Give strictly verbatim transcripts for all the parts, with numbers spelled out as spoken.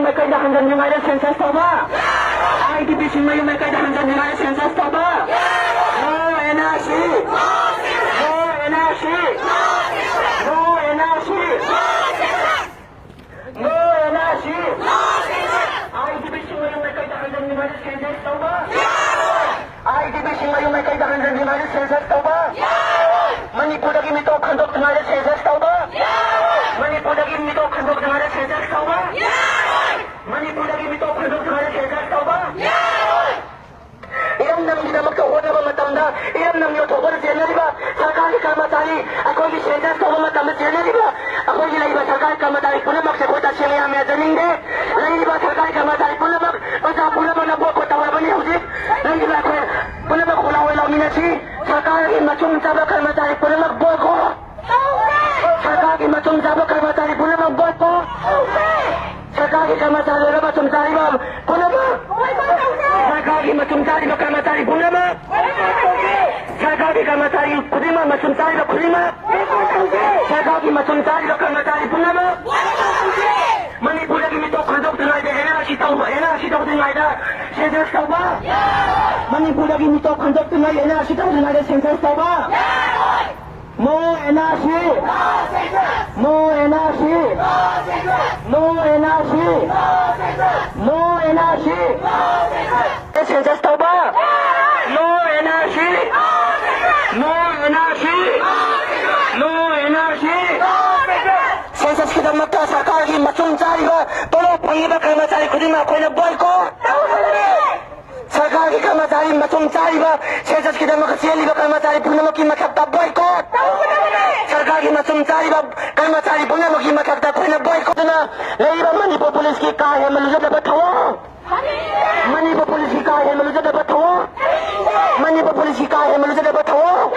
ꯃꯥꯏꯀꯩꯗ ꯍꯟꯖꯤꯟꯗ꯭ꯔꯤꯉꯩꯗ ꯁꯦꯟꯁꯁ ꯇꯧꯕ꯫ ꯑꯥꯏ ꯗꯤ ꯄꯤꯁꯤꯡ ꯃꯌꯨꯝ ꯃꯥꯏꯀꯩꯗ ꯍꯟꯖꯤꯟꯗ꯭ꯔꯤꯉꯩꯗ ꯁꯦꯟꯁꯁ ꯇꯧꯕ꯫ No N R C! No N R C! No N R C! No N R C! I D ꯄꯤꯁꯤꯡ ꯃꯌꯨꯝ ꯃꯥꯏꯀꯩꯗ ꯍꯟꯖꯤꯟꯗ꯭ꯔꯤꯉꯩꯗ ꯁꯦꯟꯁꯁ ꯇꯧꯕ꯫ ꯑꯥꯏ ꯗꯤ ꯄꯤꯁꯤꯡ ꯃꯌꯨꯝ ꯃꯥꯏꯀꯩꯗ ꯍꯟꯖꯤꯟꯗ꯭ꯔꯤꯉꯩꯗ ꯁꯦꯟꯁꯁ ꯇꯧꯕ꯫ ꯃꯅꯤꯄꯨꯔꯗꯒꯤ ꯃꯤꯇꯣꯞ ꯈꯟꯗꯣꯛꯇ꯭ꯔꯤꯉꯩꯗ ꯁꯦꯟꯁꯁ ꯇꯧꯕ꯫ ꯃꯅꯤꯄꯨꯔꯗꯒꯤ ꯃꯤꯇꯣꯞ ꯈꯟꯗꯣꯛꯇ꯭ꯔꯤꯉꯩꯗ ꯁꯦꯟꯁꯁ ꯇꯧꯕ꯫ ꯃꯅꯤꯄꯨꯔꯗꯒꯤ ꯃꯤꯇꯣꯞ ꯈꯟꯗꯣꯛꯇ꯭ꯔꯤꯉꯩꯗ ꯁꯦꯟꯁꯁ ꯇꯧꯕ꯫ ꯏꯔꯝꯗꯝꯒꯤꯗꯃꯛꯇ ꯍꯣꯠꯅꯕ ꯃꯇꯝꯗ ꯏꯔꯝꯗꯝ ꯌꯣꯟꯊꯣꯛꯄꯗ ꯆꯦꯟꯅꯔꯤꯕ ꯁꯔꯀꯥꯔꯒꯤ ꯀꯔꯃꯆꯥꯔꯤ, ꯑꯩꯈꯣꯏꯒꯤ ꯁꯦꯟꯁꯁ ꯇꯧꯕ ꯃꯇꯝꯗ ꯆꯦꯟꯅꯔꯤꯕ ꯑꯩꯈꯣꯏꯒꯤ ꯂꯩꯔꯤꯕ ꯁꯔꯀꯥꯔꯒꯤ ꯀꯔꯃꯆꯥꯔꯤ ꯄꯨꯝꯅꯃꯛꯁꯦ ꯑꯩꯈꯣꯏ ꯇꯁꯦꯡꯅ ꯌꯥꯝꯅ ꯌꯥꯖꯅꯤꯡꯗꯦ꯫ ꯂꯩꯔꯤꯕ ꯁꯔꯀꯥꯔꯒꯤ ꯀꯔꯃꯆꯥꯔꯤ ꯄꯨꯝꯅꯃꯛ, ꯄ꯭ꯔꯖꯥ ꯄꯨꯝꯅꯃꯛꯅ ꯕꯣꯏꯀꯣꯠ ꯇꯧꯔꯕꯅꯤ꯫ ꯍꯧꯖꯤꯛ ꯂꯩꯔꯤꯕ ꯑꯩꯈꯣꯏ ꯄꯨꯝꯅꯃꯛ ꯈꯣꯜꯂꯥꯎ ꯂꯥꯎꯃꯤꯟꯅꯁꯤ꯫ ꯁꯔꯀꯥꯔꯒꯤ ꯃꯆꯨꯝ ꯆꯥꯕ ꯀꯔꯃꯆꯥꯔꯤ ꯄꯨꯝꯅꯃꯛ ꯕꯣꯏꯀꯣꯠ꯫ ꯁꯔꯀꯥꯔꯒꯤ ꯃꯆꯨꯝ ꯆꯥꯕ ꯀꯔꯃꯆꯥꯔꯤ ꯄꯨꯝꯅꯃꯛ ꯕꯣꯏꯀꯣꯠ꯫ ꯁꯔꯀꯥꯔꯒꯤ ꯀꯔꯃꯆꯥꯔꯤ ꯑꯣꯏꯕ ꯃꯆꯨꯝ ꯆꯥꯔꯤꯕ ꯄꯨꯝꯅꯃꯛ꯫ ꯁꯔꯀꯥꯔꯒꯤ ꯃꯆꯨꯝ ꯆꯥꯔꯤꯕ ꯀꯔꯃꯆꯥꯔꯤ ꯄꯨꯝꯅꯃꯛ꯫ ꯁꯔꯀꯥꯔꯒꯤ ꯀꯔꯃꯆꯥꯔꯤ ꯈꯨꯗꯤꯡꯃꯛ, ꯃꯆꯨꯝ ꯆꯥꯔꯤꯕ ꯈꯨꯗꯤꯡꯃꯛ꯫ ꯁꯔꯀꯥꯔꯒꯤ ꯃꯆꯨꯝ ꯆꯥꯔꯤꯕ ꯀꯔꯃꯆꯥꯔꯤ ꯄꯨꯝꯅꯃꯛ꯫ ꯃꯅꯤꯄꯨꯔꯗꯒꯤ ꯃꯤꯇꯣꯞ ꯈꯟꯗꯣꯛꯇ꯭ꯔꯤꯉꯩꯗ ꯑꯦꯟ ꯑꯥꯔ ꯁꯤ ꯇꯧꯕ, ꯑꯦꯟ ꯑꯥꯔ ꯁꯤ ꯇꯧꯗ꯭ꯔꯤꯉꯩꯗ ꯁꯦꯟꯁꯁ ꯇꯧꯕ꯫ ꯃꯅꯤꯄꯨꯔꯗꯒꯤ ꯃꯤꯇꯣꯞ ꯈꯟꯗꯣꯛꯇ꯭ꯔꯤꯉꯩꯗ ꯑꯦꯟ ꯑꯥꯔ ꯁꯤ ꯇꯧꯗ꯭ꯔꯤꯉꯩꯗ ꯁꯦꯟꯁꯁ ꯇꯧꯕ꯫ No N R C! No N R C! No N R C! No N R C! Census ꯇꯧꯕ! No N R C! No N R C! No N R C! ꯁꯦꯟꯁꯁꯀꯤꯗꯃꯛꯇ ꯁꯔꯀꯥꯔꯒꯤ ꯃꯆꯨꯝ ꯆꯥꯔꯤꯕ, ꯇꯣꯂꯣꯞ ꯐꯪꯉꯤꯕ ꯀꯔꯃꯆꯥꯔꯤ ꯈꯨꯗꯤꯡꯃꯛ ꯑꯩꯈꯣꯏꯅ boycott ꯇꯧꯒꯅꯤ꯫ ꯁꯔꯀꯥꯔꯒꯤ ꯀꯔꯃꯆꯥꯔꯤ ꯃꯆꯨꯝ ꯆꯥꯔꯤꯕ, ꯁꯦꯟꯁꯁꯀꯤꯗꯃꯛꯇ ꯆꯦꯜꯂꯤꯕ ꯀꯔꯃꯆꯥꯔꯤ ꯄꯨꯝꯅꯃꯛꯀꯤ ꯃꯊꯛꯇ ꯕꯣꯏꯀꯣꯠ! ꯁꯔꯀꯥꯔꯒꯤ ꯃꯆꯨꯝ ꯆꯥꯔꯤꯕ ꯀꯔꯃꯆꯥꯔꯤ ꯄꯨꯝꯅꯃꯛꯀꯤ ꯃꯊꯛꯇ ꯑꯩꯈꯣꯏꯅ ꯕꯣꯏꯀꯣꯠ! ꯑꯗꯨꯅ ꯂꯩꯔꯤꯕ ꯃꯅꯤꯄꯨꯔ ꯄꯨꯂꯤꯁꯀꯤ ꯀꯥ ꯍꯦꯟꯕ ꯂꯨꯖꯗꯕ ꯊꯧꯑꯣꯡ! ꯃꯅꯤꯄꯨꯔ ꯄꯨꯂꯤꯁꯀꯤ ꯀꯥ ꯍꯦꯟꯕ ꯂꯨꯖꯗꯕ ꯊꯧꯑꯣꯡ! ꯃꯅꯤꯄꯨꯔ ꯄꯨꯂꯤꯁꯀꯤ ꯀꯥ ꯍꯦꯟꯕ ꯂꯨꯖꯗꯕ ꯊꯧꯑꯣꯡ!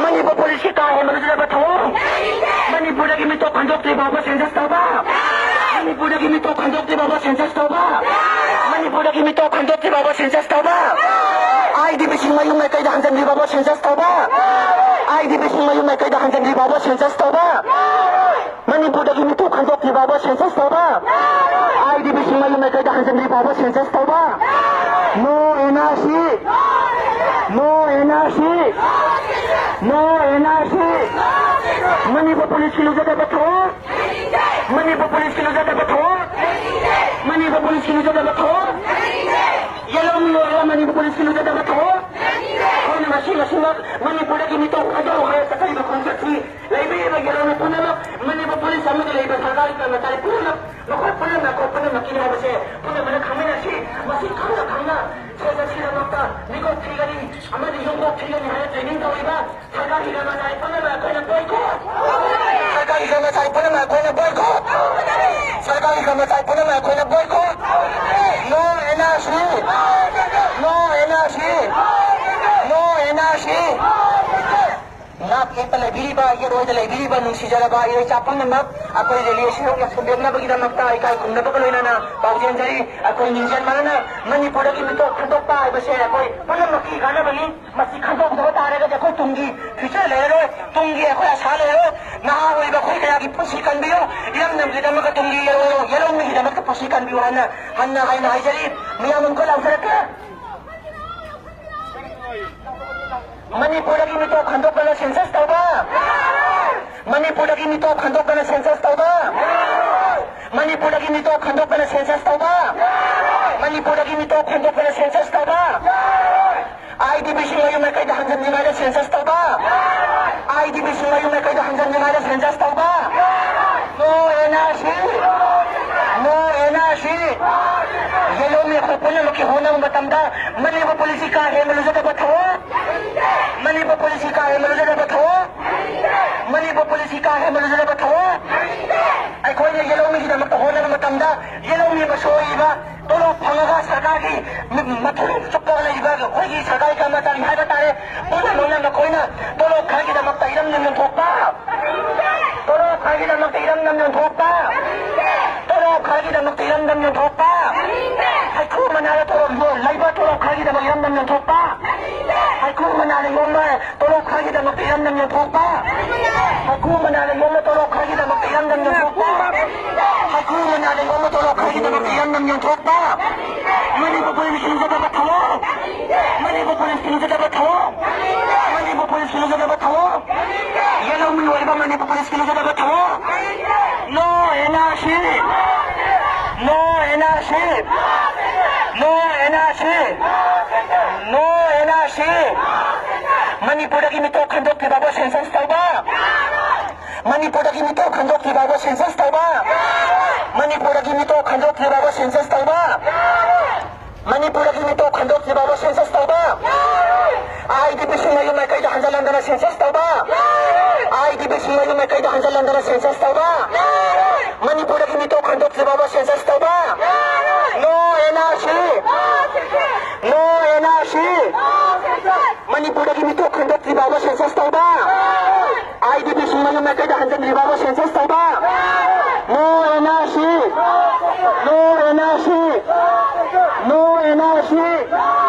ꯃꯅꯤꯄꯨꯔ ꯄꯨꯂꯤꯁꯀꯤ ꯀꯥ ꯍꯦꯟꯕ ꯂꯨꯖꯗꯕ ꯊꯧꯑꯣꯡ! ꯃꯅꯤꯄꯨꯔꯗꯒꯤ ꯃꯤꯇꯣꯞ ꯈꯟꯗꯣꯛꯇ꯭ꯔꯤ ꯐꯥꯎꯕ ꯁꯦꯟꯁꯁ ꯇꯧꯕ! ꯃꯅꯤꯄꯨꯔꯗꯒꯤ ꯃꯤꯇꯣꯞ ꯈꯟꯗꯣꯛꯇ꯭ꯔꯤ ꯐꯥꯎꯕ ꯁꯦꯟꯁꯁ ꯇꯧꯕ! ꯃꯅꯤꯄꯨꯔꯗꯒꯤ ꯃꯤꯇꯣꯞ ꯈꯟꯗꯣꯛꯇ꯭ꯔꯤ ꯐꯥꯎꯕ ꯁꯦꯟꯁꯁ ꯇꯧꯕ! ꯑꯥꯏ ꯗꯤ ꯄꯤꯁꯤꯡ ꯃꯌꯨꯝ ꯃꯥꯏꯀꯩꯗ ꯍꯟꯖꯤꯟꯗ꯭ꯔꯤ ꯐꯥꯎꯕ ꯁꯦꯟꯁꯁ ꯇꯧꯕ! ꯑꯥꯏ ꯗꯤ ꯄꯤꯁꯤꯡ ꯃꯌꯨꯝ ꯃꯥꯏꯀꯩꯗ ꯍꯟꯖꯤꯟꯗ꯭ꯔꯤ ꯐꯥꯎꯕ ꯁꯦꯟꯁꯁ ꯇꯧꯕ! ꯃꯅꯤꯄꯨꯔꯗꯒꯤ ꯃꯤꯇꯣꯞ ꯈꯟꯗꯣꯛꯇ꯭ꯔꯤ ꯐꯥꯎꯕ ꯁꯦꯟꯁꯁ ꯇꯧꯕ! ꯑꯥꯏ ꯗꯤ ꯕꯤ ꯁꯤꯡ ꯃꯌꯨꯝ ꯃꯀꯩꯗ ꯍꯟꯖꯤꯟꯗ꯭ꯔꯤ ꯐꯥꯎꯕ ꯁꯦꯟꯁꯁ ꯇꯧꯕ꯫ No N R C! No N R C! No N R C! Manipur ꯄꯨꯂꯤꯁꯀꯤ ꯂꯨꯖꯗꯕ ꯊꯧꯑꯣꯡ! ꯃꯅꯤꯄꯨꯔ ꯄꯨꯂꯤꯁꯀꯤ ꯂꯨꯖꯗꯕ ꯊꯧꯑꯣꯡ! ꯃꯅꯤꯄꯨꯔ ꯄꯨꯂꯤꯁꯀꯤ ꯂꯨꯖꯗꯕ ꯊꯧꯑꯣꯡ! ꯌꯦꯜꯍꯧꯃꯤ ꯑꯣꯏꯔꯣ, ꯃꯅꯤꯄꯨꯔ ꯄꯨꯂꯤꯁꯀꯤ ꯂꯨꯖꯗꯕ ꯊꯧꯑꯣꯡ! ꯑꯩꯈꯣꯏꯅ ꯉꯁꯤ ꯉꯁꯤꯃꯛ ꯃꯅꯤꯄꯨꯔꯗꯒꯤ ꯃꯤꯇꯣꯞ ꯈꯟꯗꯣꯛꯑꯣ ꯍꯥꯏꯅ ꯆꯠꯆꯔꯤꯕ ꯈꯣꯡꯆꯠꯁꯤ ꯂꯩꯕꯤꯔꯤꯕ ꯌꯦꯜꯍꯧꯃꯤ ꯄꯨꯝꯅꯃꯛ, ꯃꯅꯤꯄꯨꯔ ꯄꯨꯂꯤꯁ ꯑꯃꯗ ꯂꯩꯕ ꯁꯔꯀꯥꯔꯒꯤ ꯀꯔꯃꯆꯥꯔꯤ ꯄꯨꯝꯅꯃꯛ, ꯃꯈꯣꯏ ꯄꯨꯝꯅꯃꯛ, ꯑꯩꯈꯣꯏ ꯄꯨꯝꯅꯃꯛꯀꯤꯅꯤ ꯍꯥꯏꯕꯁꯦ ꯄꯨꯝꯅꯃꯛꯅ ꯈꯪꯃꯤꯟꯅꯁꯤ꯫ ꯃꯁꯤ ꯈꯪꯅ ꯈꯪꯅ ꯁꯦꯟꯁꯁꯀꯤꯗꯃꯛꯇ ꯃꯤꯀꯣꯛ ꯊꯤꯒꯅꯤ ꯑꯃꯗꯤ ꯌꯨꯝꯀꯣꯛ ꯊꯤꯒꯅꯤ ꯍꯥꯏꯅ training ꯇꯧꯔꯤꯕ ꯁꯔꯀꯥꯔꯒꯤ ꯀꯔꯃꯆꯥꯔꯤ ꯄꯨꯝꯅꯃꯛ ꯑꯩꯈꯣꯏꯅ boycott! ꯁꯔꯀꯥꯔꯒꯤ ꯀꯔꯃꯆꯥꯔꯤ ꯄꯨꯝꯅꯃꯛ ꯑꯩꯈꯣꯏꯅ boycott! ꯁꯔꯀꯥꯔꯒꯤ ꯀꯔꯃꯆꯥꯔꯤ ꯄꯨꯝꯅꯃꯛ ꯑꯩꯈꯣꯏꯅ boycott! No N R C! No N R C! No N R C! ꯅꯥꯛ ꯌꯦꯠꯇ ꯂꯩꯕꯤꯔꯤꯕ, ꯌꯦꯠ ꯑꯣꯏꯗ ꯂꯩꯕꯤꯔꯤꯕ ꯅꯨꯡꯁꯤꯖꯔꯕ ꯏꯔꯩꯆꯥ ꯄꯨꯝꯅꯃꯛ, ꯑꯩꯈꯣꯏ rally ꯑꯁꯤ ꯍꯧꯅ ꯁꯦꯝꯗꯣꯛꯅꯕꯒꯤꯗꯃꯛꯇ ꯏꯀꯥꯏ ꯈꯨꯝꯅꯕꯒ ꯂꯣꯏꯅꯅ ꯄꯥꯎꯖꯦꯟꯖꯔꯤ꯫ ꯑꯩꯈꯣꯏ ꯅꯤꯡꯖꯦꯜ ꯃꯥꯟꯅꯅ ꯃꯅꯤꯄꯨꯔꯗꯒꯤ ꯃꯤꯇꯣꯞ ꯈꯟꯗꯣꯛꯄ ꯍꯥꯏꯕꯁꯦ ꯑꯩꯈꯣꯏ ꯄꯨꯝꯅꯃꯛꯀꯤ ꯀꯥꯟꯅꯕꯅꯤ꯫ ꯃꯁꯤ ꯈꯟꯗꯣꯛꯇꯕ ꯇꯥꯔꯒꯗꯤ ꯑꯩꯈꯣꯏ ꯇꯨꯡꯒꯤ future ꯂꯩꯔꯔꯣꯏ, ꯇꯨꯡꯒꯤ ꯑꯩꯈꯣꯏ ꯑꯁꯥ ꯂꯩꯔꯔꯣꯏ꯫ ꯅꯍꯥ ꯑꯣꯏꯔꯤꯕ ꯑꯩꯈꯣꯏ ꯀꯌꯥꯒꯤ ꯄꯨꯟꯁꯤ ꯀꯟꯕꯤꯌꯨ, ꯏꯔꯝꯗꯝꯒꯤꯗꯃꯛꯇ, ꯇꯨꯡꯒꯤ ꯌꯦꯜꯍꯧ-, ꯌꯦꯜꯍꯧꯃꯤꯒꯤꯗꯃꯛꯇ ꯄꯨꯟꯁꯤ ꯀꯟꯕꯤꯌꯨ ꯍꯥꯏꯅ ꯍꯟꯅ ꯍꯟꯅ ꯍꯥꯏꯖꯔꯤ꯫ ꯃꯤꯌꯥꯝ ꯑꯃꯨꯛꯀ ꯂꯥꯎꯊꯔꯛꯀꯦ꯫ ꯃꯅꯤꯄꯨꯔꯗꯒꯤ ꯃꯤꯇꯣꯞ ꯈꯟꯗꯣꯛꯇꯅ census ꯇꯧꯕ! ꯃꯅꯤꯄꯨꯔꯗꯒꯤ ꯃꯤꯇꯣꯞ ꯈꯟꯗꯣꯛꯇꯅ census ꯇꯧꯕ! ꯃꯅꯤꯄꯨꯔꯗꯒꯤ ꯃꯤꯇꯣꯞ ꯈꯟꯗꯣꯛꯇꯅ census ꯇꯧꯕ! ꯃꯅꯤꯄꯨꯔꯗꯒꯤ ꯃꯤꯇꯣꯞ ꯈꯟꯗꯣꯛꯇꯅ census ꯇꯧꯕ! ꯑꯥꯏ ꯗꯤ ꯕꯤ ꯁꯤ ꯃꯌꯨꯝ ꯃꯀꯩꯗ ꯍꯟꯖꯟꯗ꯭ꯔꯤꯉꯩꯗ census ꯇꯧꯕ! ꯑꯥꯏ ꯗꯤ ꯕꯤ ꯁꯤ ꯃꯌꯨꯝ ꯃꯀꯩꯗ ꯍꯟꯖꯟꯗ꯭ꯔꯤꯉꯩꯗ census ꯇꯧꯕ! No N R C! No N R C! ꯌꯦꯜꯍꯧꯃꯤ ꯑꯩꯈꯣꯏ ꯄꯨꯝꯅꯃꯛꯀꯤ ꯍꯣꯠꯅꯕ ꯃꯇꯝꯗ ꯃꯅꯤꯄꯨꯔ ꯄꯨꯂꯤꯁꯀꯤ ꯀꯥ ꯍꯦꯟꯕ ꯂꯨꯖꯗꯕ ꯊꯧꯑꯣꯡ! ꯃꯅꯤꯄꯨꯔ ꯄꯨꯂꯤꯁꯀꯤ ꯀꯥ ꯍꯦꯟꯕ ꯂꯨꯖꯗꯕ ꯊꯧꯑꯣꯡ! ꯃꯅꯤꯄꯨꯔ ꯄꯨꯂꯤꯁꯀꯤ ꯀꯥ ꯍꯦꯟꯕ ꯂꯨꯖꯗꯕ ꯊꯧꯑꯣꯡ! ꯑꯩꯈꯣꯏꯅ ꯌꯦꯜꯍꯧꯃꯤꯒꯤꯗꯃꯛꯇ ꯍꯣꯠꯅꯕ ꯃꯇꯝꯗ ꯌꯦꯜꯍꯧꯃꯤ ꯃꯁꯣꯏ ꯑꯣꯏꯔꯤꯕ ꯇꯣꯂꯣꯞ ꯐꯪꯉꯒ ꯁꯔꯀꯥꯔꯒꯤ ꯃ-, ꯃꯊꯨꯟ ꯆꯨꯞꯄꯒ ꯂꯩꯔꯤꯕ ꯑꯩꯈꯣꯏꯒꯤ ꯁꯔꯀꯥꯔꯒꯤ ꯀꯔꯃꯆꯥꯔꯤ ꯍꯥꯏꯕ ꯇꯥꯔꯦ, ꯄꯨꯝꯅꯃꯛꯅ ꯃꯈꯣꯏꯅ ꯇꯣꯂꯣꯞ ꯈꯔꯒꯤꯗꯃꯛꯇ ꯏꯔꯝꯗꯝ ꯌꯣꯟꯊꯣꯛꯄ, ꯇꯣꯂꯣꯞ ꯈꯔꯒꯤꯗꯃꯛꯇ ꯏꯔꯝꯗꯝ ꯌꯣꯟꯊꯣꯛꯄ, ꯇꯣꯂꯣꯞ ꯈꯔꯒꯤꯗꯃꯛꯇ ꯏꯔꯝꯗꯝ ꯌꯣꯟꯊꯣꯛꯄ, ꯍꯩꯀ꯭ꯔꯨ ꯃꯅꯥꯗ ꯇꯣꯂꯣꯞ ꯌꯣ-, ꯂꯩꯕ ꯇꯣꯂꯣꯞ ꯈꯔꯒꯤꯗꯃꯛ ꯏꯔꯝꯗꯝ ꯌꯣꯟꯊꯣꯛꯄ, ꯍꯩꯀ꯭ꯔꯨ ꯃꯅꯥꯗ ꯌꯣꯟꯕ ꯇꯣꯂꯣꯞ ꯈꯔꯒꯤꯗꯃꯛꯇ ꯏꯔꯝꯗꯝ ꯌꯣꯟꯊꯣꯛꯄ, ꯍꯩꯀ꯭ꯔꯨ ꯃꯅꯥꯗ ꯌꯣꯟꯕ ꯇꯣꯂꯣꯞ ꯈꯔꯒꯤꯗꯃꯛꯇ ꯏꯔꯝꯗꯝ ꯌꯣꯟꯊꯣꯛꯄ, ꯋꯥꯏꯈꯨ ꯃꯅꯥ ꯂꯦꯡꯕ ꯃꯇꯣꯜ ꯂꯧꯈꯠꯈꯤꯗꯃꯛꯇ ꯏꯔꯝꯗꯝ ꯌꯣꯟꯊꯣꯛꯄ꯫ ꯃꯅꯤꯄꯨꯔ ꯄꯨꯂꯤꯁꯀꯤ ꯂꯨꯖꯗꯕ ꯊꯧꯑꯣꯡ꯫ ꯃꯅꯤꯄꯨꯔ ꯄꯨꯂꯤꯁꯀꯤ ꯂꯨꯖꯗꯕ ꯊꯧꯑꯣꯡ꯫ ꯃꯅꯤꯄꯨꯔ ꯄꯨꯂꯤꯁꯀꯤ ꯂꯨꯖꯗꯕ ꯊꯧꯑꯣꯡ꯫ ꯌꯦꯜꯍꯧꯃꯤ ꯑꯣꯏꯔꯤꯕ ꯃꯅꯤꯄꯨꯔ ꯄꯨꯂꯤꯁꯀꯤ ꯂꯨꯖꯗꯕ ꯊꯧꯑꯣꯡ꯫ No N R C! No N R C! No N R C! No N R C! ꯃꯅꯤꯄꯨꯔꯗꯒꯤ ꯃꯤꯇꯣꯞ ꯈꯟꯗꯣꯛꯇ꯭ꯔꯤ ꯐꯥꯎꯕ ꯁꯦꯟꯁꯁ ꯇꯧꯕ꯫ ꯃꯅꯤꯄꯨꯔꯗꯒꯤ ꯃꯤꯇꯣꯞ ꯈꯟꯗꯣꯛꯇ꯭ꯔꯤ ꯐꯥꯎꯕ ꯁꯦꯟꯁꯁ ꯇꯧꯕ꯫ ꯃꯅꯤꯄꯨꯔꯗꯒꯤ ꯃꯤꯇꯣꯞ ꯈꯟꯗꯣꯛꯇ꯭ꯔꯤ ꯐꯥꯎꯕ ꯁꯦꯟꯁꯁ ꯇꯧꯕ꯫ ꯃꯅꯤꯄꯨꯔꯗꯒꯤ ꯃꯤꯇꯣꯞ ꯈꯟꯗꯣꯛꯇ꯭ꯔꯤ ꯐꯥꯎꯕ ꯁꯦꯟꯁꯁ ꯇꯧꯕ꯫ ꯑꯥꯏ ꯗꯤ ꯄꯤꯁꯤꯡ ꯃꯌꯨꯝ ꯃꯥꯏꯀꯩꯗ ꯍꯟꯖꯜꯍꯟꯗꯅ ꯁꯦꯟꯁꯁ ꯇꯧꯕ꯫ ꯑꯥꯏ ꯗꯤ ꯄꯤꯁꯤꯡ ꯃꯌꯨꯝ ꯃꯥꯏꯀꯩꯗ ꯍꯟꯖꯜꯍꯟꯗꯅ ꯁꯦꯟꯁꯁ ꯇꯧꯕ꯫ ꯃꯅꯤꯄꯨꯔꯗꯒꯤ ꯃꯤꯇꯣꯞ ꯈꯟꯗꯣꯛꯇ꯭ꯔꯤ ꯐꯥꯎꯕ ꯁꯦꯟꯁꯁ ꯇꯧꯕ꯫ No N R C! No N R C! ꯃꯅꯤꯄꯨꯔꯗꯒꯤ ꯃꯤꯇꯣꯞ ꯈꯟꯗꯣꯛꯇ꯭ꯔꯤ ꯐꯥꯎꯕ ꯁꯦꯟꯁꯁ ꯇꯧꯕ꯫ ꯑꯥꯏ ꯗꯤ ꯄꯤꯁꯤꯡ ꯃꯌꯨꯝ ꯃꯥꯏꯀꯩꯗ ꯍꯟꯖꯤꯟꯗ꯭ꯔꯤ ꯐꯥꯎꯕ ꯁꯦꯟꯁꯁ ꯇꯧꯕ꯫ No N R C! No N R C! No N R C!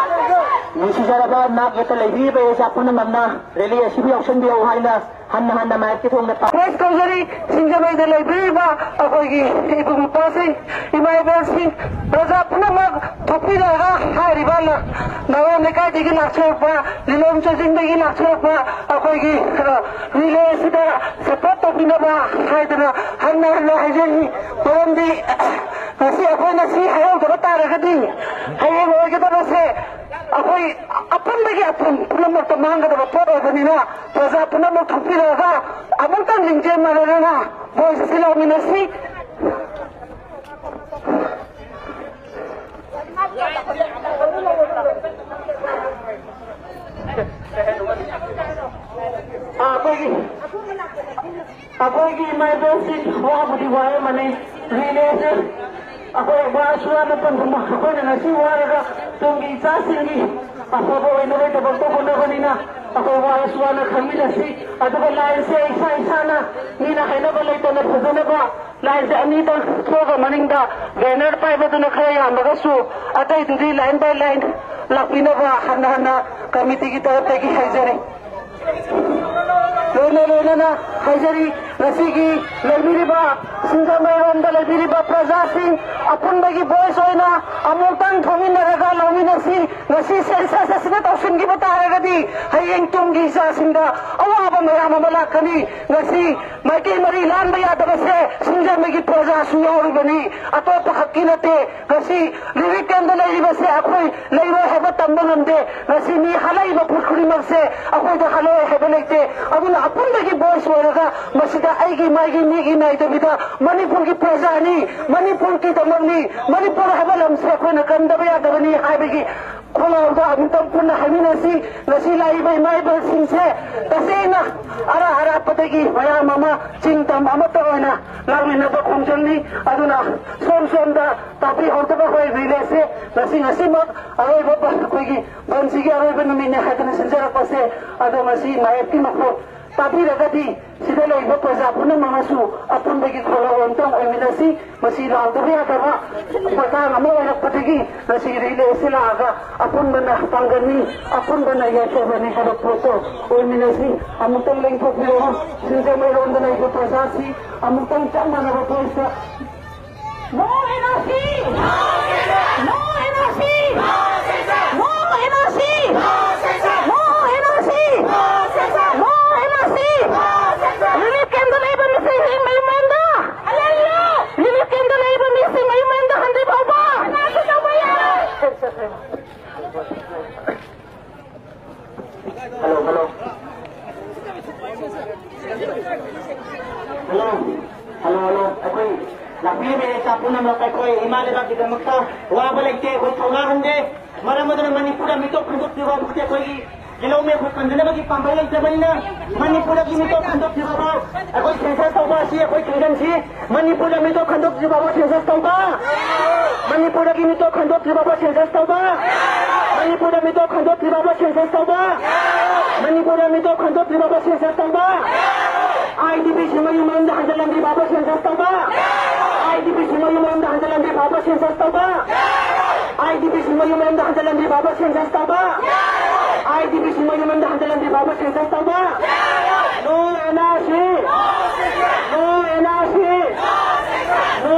ꯅꯨꯡꯁꯤꯖꯔꯕ ꯅꯥꯛ ꯌꯦꯠꯇ ꯂꯩꯕꯤꯔꯤꯕ ꯏꯆꯥ ꯄꯨꯝꯅꯃꯛꯅ ꯔꯦꯂꯤ ꯑꯁꯤꯕꯨ ꯌꯥꯎꯁꯟꯕꯤꯌꯨ ꯍꯥꯏꯅ ꯍꯟꯅ ꯍꯟꯅ ꯃꯥꯏꯛꯀꯤ ꯊꯣꯡꯗ ꯇꯥ- ꯔꯤꯀ꯭ꯋꯦꯁ ꯇꯧꯖꯔꯤ, ꯁꯤꯡꯖꯃꯩꯗ ꯂꯩꯕꯤꯔꯤꯕ ꯑꯩꯈꯣꯏꯒꯤ ꯏꯕꯨꯡ ꯏꯄ꯭ꯋꯥꯁꯤꯡ, ꯏꯃꯥ ꯏꯕꯦꯜꯁꯤꯡ, ꯄ꯭ꯔꯖꯥ ꯄꯨꯝꯅꯃꯛ ꯊꯣꯛꯄꯤꯔꯒ ꯍꯥꯏꯔꯤꯕ ꯅ-, ꯅꯥꯎꯔꯦꯝ ꯂꯩꯀꯥꯏꯗꯒꯤ ꯂꯥꯛꯆꯔꯛꯄ, ꯂꯤꯂꯣꯡ ꯆꯥꯖꯤꯡꯗꯒꯤ ꯂꯥꯛꯆꯔꯛꯄ ꯑꯩꯈꯣꯏꯒꯤ, ꯑ, ꯔꯤꯂꯦ ꯑꯁꯤꯗ ꯁꯄꯣꯔꯠ ꯇꯧꯕꯤꯅꯕ ꯍꯥꯏꯗꯅ ꯍꯟꯅ ꯍꯟꯅ ꯍꯥꯏꯖꯔꯤ꯫ ꯃꯔꯝꯗꯤ ꯉꯁꯤ ꯑꯩꯈꯣꯏꯅ ꯁꯤ ꯍꯥꯏꯍꯧꯗꯕ ꯇꯥꯔꯒꯗꯤ ꯍꯌꯦꯡ ꯑꯣꯏꯒꯗꯕꯁꯦ ꯑꯩꯈꯣꯏ ꯑꯄꯨꯟꯕꯒꯤ ꯑꯄꯨꯟ ꯄꯨꯝꯅꯃꯛꯇ ꯃꯥꯡꯒꯗꯕ ꯄꯣꯠ ꯑꯣꯏꯕꯅꯤꯅ ꯄ꯭ꯔꯖꯥ ꯄꯨꯝꯅꯃꯛ ꯊꯣꯛꯄꯤꯔꯛꯑꯒ ꯑꯃꯨꯛꯇꯪ ꯂꯤꯡꯖꯦꯜ ꯃꯥꯟꯅꯅ ꯃꯣꯏꯁꯤ ꯂꯥꯎꯃꯤꯟꯅꯁꯤ꯫ ꯑꯩꯈꯣꯏꯒꯤ, ꯑꯩꯈꯣꯏꯒꯤ ꯏꯃꯥ ꯏꯕꯦꯜꯁꯤꯡ ꯋꯥꯕꯨꯗꯤ ꯋꯥꯔꯝꯃꯅꯤ꯫ ꯔꯤꯂꯦꯁꯦ ꯑꯩꯈꯣꯏ ꯋꯥꯔꯁꯨ ꯋꯥꯅ ꯄꯟꯊꯨꯡ ꯑꯩꯈꯣꯏꯅ ꯉꯁꯤ ꯋꯥꯔꯒ ꯇꯨꯡꯒꯤ ꯏꯆꯥꯁꯤꯡꯒꯤ ꯑꯐꯕ ꯑꯣꯏꯅꯕꯒꯤꯗꯃꯛꯇ ꯍꯣꯠꯅꯕꯅꯤꯅ ꯑꯩꯈꯣꯏ ꯋꯥꯔꯁꯨ ꯋꯥꯅ ꯈꯪꯃꯤꯟꯅꯁꯤ꯫ ꯑꯗꯨꯒ ꯂꯥꯏꯟꯁꯦ ꯏꯁꯥ ꯏꯁꯥꯅ ꯃꯤꯅ ꯍꯥꯏꯅꯕ ꯂꯩꯇꯅ ꯐꯖꯅꯕ ꯂꯥꯏꯟꯁꯦ ꯑꯅꯤꯗꯪ ꯊꯣꯛꯑꯒ ꯃꯅꯤꯡꯗ ꯕꯦꯅꯔ ꯄꯥꯏꯕꯗꯨꯅ ꯈꯔ ꯌꯥꯝꯃꯒꯁꯨ ꯑꯇꯩꯗꯨꯗꯤ ꯂꯥꯏꯟ ꯕꯥꯏ ꯂꯥꯏꯟ ꯂꯥꯛꯄꯤꯅꯕ ꯍꯟꯅ ꯍꯟꯅ ꯀꯃꯤꯇꯤꯒꯤ ꯇꯔꯞꯇꯒꯤ ꯍꯥꯏꯖꯔꯤ꯫ ꯂꯣꯏꯅ ꯂꯣꯏꯅꯅ ꯍꯥꯏꯖꯔꯤ, ꯉꯁꯤꯒꯤ ꯂꯩꯕꯤꯔꯤꯕ ꯁꯤꯡꯖꯃꯩꯔꯣꯝꯗ ꯂꯩꯕꯤꯔꯤꯕ ꯄ꯭ꯔꯖꯥꯁꯤꯡ ꯑꯄꯨꯟꯕꯒꯤ ꯚꯣꯏꯁ ꯑꯣꯏꯅ ꯑꯃꯨꯛꯇꯪ ꯊꯣꯛꯃꯤꯟꯅꯔꯒ ꯂꯧꯃꯤꯟꯅꯁꯤ꯫ ꯉꯁꯤ ꯁꯦꯟꯁꯁ ꯑꯁꯤꯅ ꯇꯧꯁꯤꯟꯈꯤꯕ ꯇꯥꯔꯒꯗꯤ ꯍꯌꯦꯡ ꯇꯨꯡꯒꯤ ꯏꯆꯥꯁꯤꯡꯗ ꯑꯋꯥꯕ ꯃꯌꯥꯝ ꯑꯃ ꯂꯥꯛꯀꯅꯤ꯫ ꯉꯁꯤ ꯃꯥꯏꯀꯩ ꯃꯔꯤ ꯂꯥꯟꯕ ꯌꯥꯗꯕꯁꯦ ꯁꯤꯡꯖꯃꯩꯒꯤ ꯄ꯭ꯔꯖꯥꯁꯨ ꯌꯥꯎꯔꯤꯕꯅꯤ꯫ ꯑꯇꯣꯞꯄ ꯈꯛꯀꯤ ꯅꯠꯇꯦ꯫ ꯉꯁꯤ ꯔꯤꯂꯤꯐ ꯀꯦꯝꯗ ꯂꯩꯔꯤꯕꯁꯦ ꯑꯩꯈꯣꯏ ꯂꯩꯔꯣꯏ ꯍꯥꯏꯕ ꯇꯝꯕ ꯉꯝꯗꯦ꯫ ꯉꯁꯤ ꯃꯤ ꯍꯜꯂꯛꯏꯕ ꯐꯨꯔꯨꯞ ꯈꯨꯗꯤꯡꯃꯛꯁꯦ ꯑꯩꯈꯣꯏꯗ ꯍꯜꯂꯛꯑꯣꯏ ꯍꯥꯏꯕ ꯂꯩꯇꯦ꯫ ꯑꯗꯨꯅ ꯑꯄꯨꯟꯕꯒꯤ ꯚꯣꯏꯁ ꯑꯣꯏꯔꯒ ꯃꯁꯤꯗ ꯑꯩꯒꯤ ꯃꯥꯏꯒꯤ ꯃꯤꯒꯤ ꯅꯥꯏꯗꯕꯤꯗ ꯃꯅꯤꯄꯨꯔꯒꯤ ꯄ꯭ꯔꯖꯥꯅꯤ, ꯃꯅꯤꯄꯨꯔꯒꯤꯗꯃꯛꯅꯤ, ꯃꯅꯤꯄꯨꯔ ꯍꯥꯏꯕ ꯂꯝꯁꯦ ꯑꯩꯈꯣꯏꯅ ꯀꯟꯗꯕ ꯌꯥꯗꯕꯅꯤ ꯍꯥꯏꯕꯒꯤ ꯈꯣꯜꯂꯥꯎꯗ ꯑꯃꯨꯛꯇꯪ ꯄꯨꯟꯅ ꯍꯥꯏꯃꯤꯟꯅꯁꯤ꯫ ꯉꯁꯤ ꯂꯥꯛꯏꯕ ꯏꯃꯥ ꯏꯕꯦꯜꯁꯤꯡꯁꯦ ꯇꯁꯦꯡꯅ ꯑꯔꯥꯞ ꯑꯔꯥꯞꯄꯗꯒꯤ ꯃꯌꯥꯝ ꯑꯃ ꯆꯤꯡ ꯇꯝ ꯑꯃꯠꯇ ꯑꯣꯏꯅ ꯂꯥꯛꯃꯤꯟꯅꯕ ꯈꯣꯡꯖꯪꯅꯤ꯫ ꯑꯗꯨꯅ ꯁꯣꯝ ꯁꯣꯝꯗ ꯇꯥꯛꯄꯤꯍꯧꯗꯕ ꯑꯩꯈꯣꯏ ꯔꯤꯂꯦꯁꯦ ꯉꯁꯤ ꯉꯁꯤꯃꯛ ꯑꯔꯣꯏꯕ ꯕ-, ꯑꯩꯈꯣꯏꯒꯤ ꯕꯟꯁꯤꯒꯤ ꯑꯔꯣꯏꯕ ꯅꯨꯃꯤꯠꯅꯦ ꯍꯥꯏꯗꯅ ꯁꯤꯟꯖꯔꯛꯄꯁꯦ꯫ ꯑꯗꯣ ꯉꯁꯤ ꯃꯥꯌꯦꯞꯀꯤ ꯃꯈꯣꯜ ꯇꯥꯕꯤꯔꯒꯗꯤ ꯁꯤꯗ ꯂꯩꯔꯤꯕ ꯄ꯭ꯔꯖꯥ ꯄꯨꯝꯅꯃꯛꯅꯁꯨ ꯑꯄꯨꯟꯕꯒꯤ ꯈꯣꯜꯂꯥꯎ ꯑꯃꯇꯪ ꯑꯣꯏꯃꯤꯟꯅꯁꯤ꯫ ꯃꯁꯤ ꯂꯥꯎꯗꯕ ꯌꯥꯗꯕ ꯃꯇꯥꯡ ꯑꯃ ꯑꯣꯏꯔꯛꯄꯗꯒꯤ ꯉꯁꯤ ꯔꯤꯂꯦ ꯑꯁꯤ ꯂꯥꯛꯑꯒ ꯑꯄꯨꯟꯕꯅ ꯄꯥꯡꯒꯜꯅꯤ, ꯑꯄꯨꯟꯕꯅ ꯌꯥꯏꯐꯕꯅꯤ ꯍꯥꯏꯕ ꯄꯣꯠꯇꯣ ꯑꯣꯏꯃꯤꯟꯅꯁꯤ꯫ ꯑꯃꯨꯛꯇꯪ ꯂꯦꯡꯊꯣꯛꯄꯤꯔꯛꯑꯣ꯫ ꯁꯤꯡꯖꯃꯩꯔꯣꯝꯗ ꯂꯩꯕ ꯄ꯭ꯔꯖꯥꯁꯤ ꯑꯃꯨꯛꯇꯪ ꯆꯞ ꯃꯥꯟꯅꯕ ꯚꯣꯏꯁꯇ꯫ No N R C! No N R C! No N R C! No N R C! No N R C! Relief camp ꯗ ꯂꯩꯕ ꯃꯤꯁꯤꯡ ꯃꯌꯨꯝ ꯃꯌꯨꯝꯗ! Relief camp ꯗ ꯂꯩꯕ ꯃꯤꯁꯤꯡ ꯃꯌꯨꯝ ꯃꯌꯨꯝꯗ ꯍꯟꯗ꯭ꯔꯤ ꯐꯥꯎꯕ! Hello, hello. Hello, hello, hello. ꯑꯩꯈꯣꯏ ꯂꯥꯛꯄꯤꯔꯤꯕ ꯏꯆꯥ ꯄꯨꯝꯅꯃꯛ ꯑꯩꯈꯣꯏ ꯏꯃꯥ ꯂꯩꯕꯥꯛꯀꯤꯗꯃꯛꯇ ꯋꯥꯕ ꯂꯩꯇꯦ, ꯑꯩꯈꯣꯏ ꯊꯧꯅꯥ ꯍꯟꯗꯦ꯫ ꯃꯔꯝ ꯑꯗꯨꯅ ꯃꯅꯤꯄꯨꯔꯗ ꯃꯤꯇꯣꯞ ꯈꯟꯗꯣꯛꯇ꯭ꯔꯤꯕ ꯐꯥꯎꯕꯗꯤ ꯑꯩꯈꯣꯏꯒꯤ ꯌꯦꯜꯍꯧꯃꯤ ꯑꯩꯈꯣꯏ ꯀꯟꯖꯅꯕꯒꯤ ꯄꯥꯝꯕꯩ ꯂꯩꯇꯕꯅꯤꯅ ꯃꯅꯤꯄꯨꯔꯗꯒꯤ ꯃꯤꯇꯣꯞ ꯈꯟꯗꯣꯛꯇ꯭ꯔꯤꯕ ꯐꯥꯎ ꯑꯩꯈꯣꯏ ꯁꯦꯟꯁꯁ ꯇꯧꯕ ꯑꯁꯤ ꯑꯩꯈꯣꯏ ꯊꯤꯡꯖꯤꯟꯁꯤ꯫ ꯃꯅꯤꯄꯨꯔꯗ ꯃꯤꯇꯣꯞ ꯈꯟꯗꯣꯛꯇ꯭ꯔꯤꯕ ꯐꯥꯎ ꯁꯦꯟꯁꯁ ꯇꯧꯕ꯫ ꯃꯅꯤꯄꯨꯔꯗꯒꯤ ꯃꯤꯇꯣꯞ ꯈꯟꯗꯣꯛꯇ꯭ꯔꯤꯕ ꯐꯥꯎ ꯁꯦꯟꯁꯁ ꯇꯧꯕ꯫ ꯃꯅꯤꯄꯨꯔꯗ ꯃꯤꯇꯣꯞ ꯈꯟꯗꯣꯛꯇ꯭ꯔꯤꯕ ꯐꯥꯎ ꯁꯦꯟꯁꯁ ꯇꯧꯕ꯫ ꯃꯅꯤꯄꯨꯔꯗ ꯃꯤꯇꯣꯞ ꯈꯟꯗꯣꯛꯇ꯭ꯔꯤꯕ ꯐꯥꯎ ꯁꯦꯟꯁꯁ ꯇꯧꯕ꯫ ꯑꯥꯏ ꯗꯤ ꯄꯤ ꯁꯤ ꯃꯌꯨꯝ ꯃꯌꯨꯝꯗ ꯍꯟꯖꯤꯜꯂꯝꯗ꯭ꯔꯤ ꯐꯥꯎꯕ ꯁꯦꯟꯁꯁ ꯇꯧꯕ꯫ ꯑꯥꯏ ꯗꯤ ꯄꯤ ꯁꯤ ꯃꯌꯨꯝ ꯃꯌꯨꯝꯗ ꯍꯟꯖꯤꯜꯂꯝꯗ꯭ꯔꯤ ꯐꯥꯎꯕ ꯁꯦꯟꯁꯁ ꯇꯧꯕ꯫ ꯑꯥꯏ ꯗꯤ ꯄꯤ ꯁꯤ ꯃꯌꯨꯝ ꯃꯌꯨꯝꯗ ꯍꯟꯖꯤꯜꯂꯝꯗ꯭ꯔꯤ ꯐꯥꯎꯕ ꯁꯦꯟꯁꯁ ꯇꯧꯕ꯫ ꯑꯥꯏ ꯗꯤ ꯄꯤ ꯁꯤ ꯃꯌꯨꯝ ꯃꯌꯨꯝꯗ ꯍꯟꯖꯤꯜꯂꯝꯗ꯭ꯔꯤ ꯐꯥꯎꯕ ꯁꯦꯟꯁꯁ ꯇꯧꯕ꯫ No N R C! No N R C! No